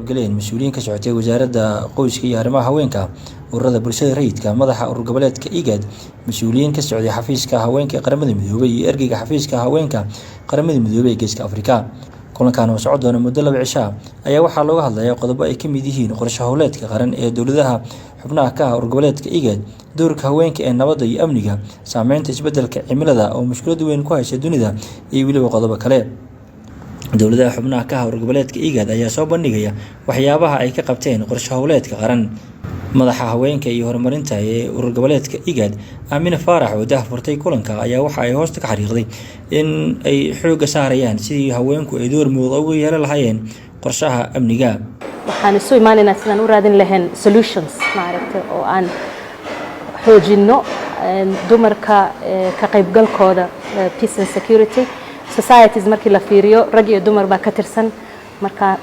qaybgaleen mas-uuliyiin ka socotay Wasaaradda Qoyska iyo Arrimaha Haweenka, ururada bulshada rayidka, madaxa urur goboleedka IGAD, mas-uuliyiin ka socday xafiiska haweenka ee Qaramada Midoobay iyo ergeyga xafiiska haweenka Qaramada Midoobay ee Geeska Afrika. Kulankan oo socon doona muddo 2 cisho ah ayaa waxaa looga hadlayaa qodobo ay ka mid yihiin qorshe howleedka qaran ee dowladaha xubnaha ka ah urur goboleedka IGAD, doorka haweenka ee nabadda iyo amniga, saameynta isbeddelka cimilada oo mushkilad weyn ku haysa dunida, iyo weliba qodobo kale. Dowladaha xubnaha ka ah urur goboleedka IGAD ayaa soo bandhigaya waxyaabaha ay ka qabteen qorshe howleedka qaran. Madaxa haweenka iyo horumarinta ee urur goboleedka IGAD, Aamine Faarax, oo daahfurtay kulanka, ayaa waxa ay hoosta ka xariiqday in ay xoogga saarayaan sidii haweenku ay door muuqda uga yeelan lahaayeen qorshaha amniga. Waxaan isu imaanaynaa sidaan u raadin lahayn solutions, maaragtay, oo aan xoojinno dumarka ka qaybgalkooda peace and security societies. Markii la fiiriyo, rag iyo dumar baa ka tirsan. Marka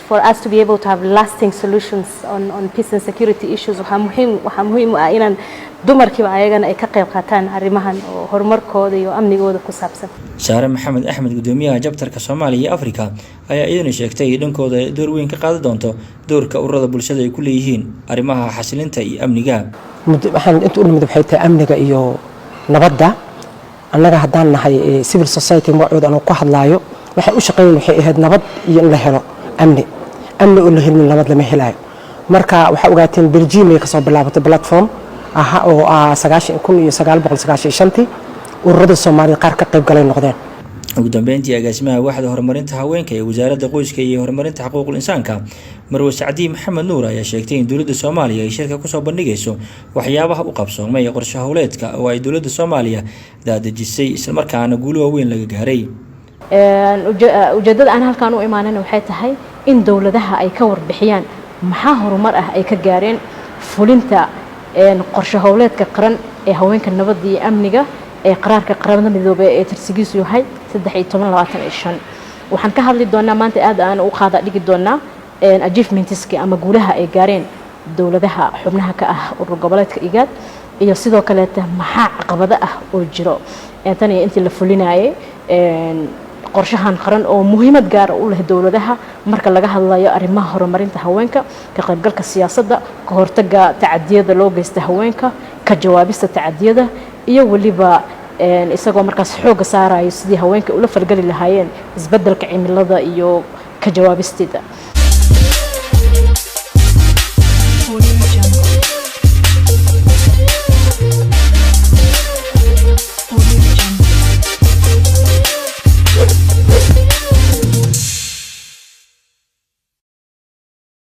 for us to be able to have lasting solutions on peace and security issues, waxaa muhiim u ah inaan dumarkiiba ayagana ay ka qayb qaataan arrimahan oo horumarkooda iyo amnigooda ku saabsan. Saare Maxamed Axmed, gudoomiyaha chapterka Soomaaliya iyo Afrika, ayaa iyaduna sheegtay dhankooda ay door weyn ka qaadan doonto doorka ururada bulshada ay ku leeyihiin arrimaha xasilinta iyo amniga. Waxaan inta u nimid waxay tahay amniga iyo nabadda. Annaga haddaan nahay civil society, magacooda anuu ku hadlaayo, waxaan u shaqayn waxay ahayd nabad iyo in la helo amni. Amni oo la helin, nabad lama helaayo. Marka waxaa ogaateen Belgium ay kasoo bilaabatay platform aha oo ah sagaashan 1995-tii ururada Soomaalida qaar ka qayb galay noqdeen. Ugu dambeyntii, agaasimaha waaxda horumarinta haweenka ee Wasaaradda Qoyska iyo Horumarinta Xuquuqul Insaanka, Marwe Sacdiye Maxamed Nuur, ayaa sheegtay in dowladda Soomaaliya ay shirka kusoo bandhigayso waxyaabaha u qabsoomay ee qorshe howleedka oo ay dowladda Soomaaliya daadejisay, islamarkaana guulo waaweyn laga gaaray. Ujeeddada aan halkaan u imaanana waxay tahay in dowladaha ay ka warbixiyaan maxaa horumar ah ay ka gaareen fulinta qorshe howleedka qaran ee haweenka, nabadda iyo amniga ee qaraarka Qaramada Midoobey ee tirsigiisu yahay 1325. Waxaan ka hadli doonaa maanta, aad aan u qaada dhigi doonaa, achievementski ama guulaha ay gaareen dowladaha xubnaha ka ah urur goboleedka IGAD, iyo sidoo kaleeta maxaa caqabado ah oo jiro tan iyo intii la fulinayay qorshahan qaran oo muhiimad gaara u leh dowladaha marka laga hadlayo arrimaha horumarinta haweenka, ka qaybgalka siyaasadda, ka hortagga tacadiyada loo geysta haweenka, ka jawaabista tacadiyada, iyo weliba isagoo markaas xoogga saarayo sidii haweenka ula falgeli lahaayeen isbeddelka cimilada iyo ka jawaabisteeda.